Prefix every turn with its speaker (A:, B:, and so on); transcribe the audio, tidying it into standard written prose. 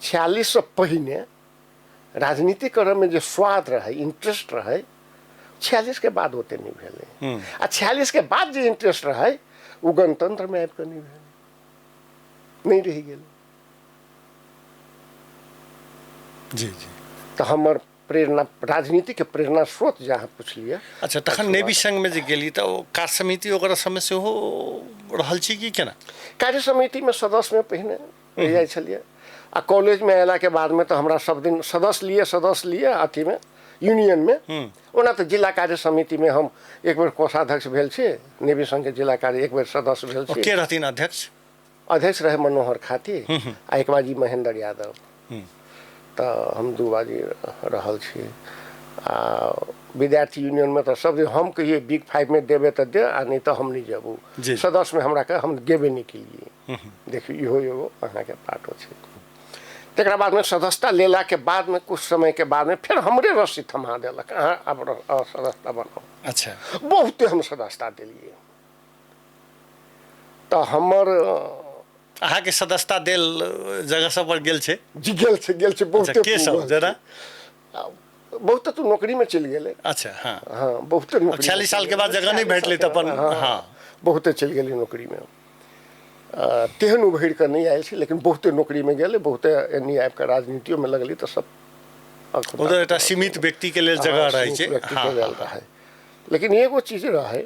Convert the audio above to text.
A: 46सँ पहिने राजनीति करऽमे जे स्वाद रहै, इंट्रेस्ट रहै, 46के बाद ओते नहि भेलै। आ 46के बाद जे इंट्रेस्ट रहै, ओ गणतंत्रमे आबि कऽ नहि भेलै, नहि रहि गेलै।
B: जी जी
A: तऽ हमर प्रेरणा, राजनीतिके प्रेरणा स्रोत जे अहाँ पुछलियै।
B: अच्छा, तखन नेवी संघमे जे गेली तऽ ओ कार्य समिति ओकरा सबमे सेहो रहल छी कि केना?
A: कार्य समितिमे सदस्यमे पहिने रहि जाइ छलियै, आ कॉलेजमे अयलाके बादमे तऽ हमरा सब दिन सदस्य लिए, सदस्य लिए अथीमे, यूनियनमे। ओना तऽ जिला कार्य समितिमे हम एक बेर कोषाध्यक्ष भेल छी, नेवी संघके जिला कार्य एक बेर सदस्य भेल छी।
B: के रहथिन अध्यक्ष?
A: अध्यक्ष रहे मनोहर खाती आ एक बाजी महेंद्र यादव। तऽ हम दू बाजी रहल छी। आ विद्यार्थी यूनियनमे तऽ सब दिन हम कहियै, बिग फाइवमे देबै तऽ दे, आ नहि तऽ हम नहि जेबू। सदस्यमे हमरा के हम गेबे नहि केलियै। देखियौ, इहो एगो अहाँके पार्ट छै। तकरा बादमे सदस्यता लेलाके बादमे कुछ समयके बादमे फेर हमरे रस्सी थमा देलक, अहाँ आब सदस्यता बनाउ। बहुते हम सदस्यता देलियै तऽ हमर
B: अहाँके सदस्यता देल जगह सब पर गेल छै?
A: जी, गेल छै, गेल छै बहुते।
B: के सब
A: पूगल
B: जेना?
A: छै। बहुते तऽ नौकरीमे चलि गेलै।
B: अच्छा, हँ।
A: हँ, बहुते नौकरी।
B: 46 साल के बाद जगह नहि भेटलै तऽ अपन
A: हँ, बहुते चलि गेलै नौकरीमे। तेहन उभरि कऽ नहि आयल छै, लेकिन बहुते नौकरीमे गेलै, बहुते एन्नी आबि कऽ राजनीतियोमे लगलै, तऽ सब
B: ओ तऽ एकटा सीमित व्यक्तिके लेल जगह रहै छै।
A: व्यक्तिके लेल रहै, लेकिन एगो चीज रहै।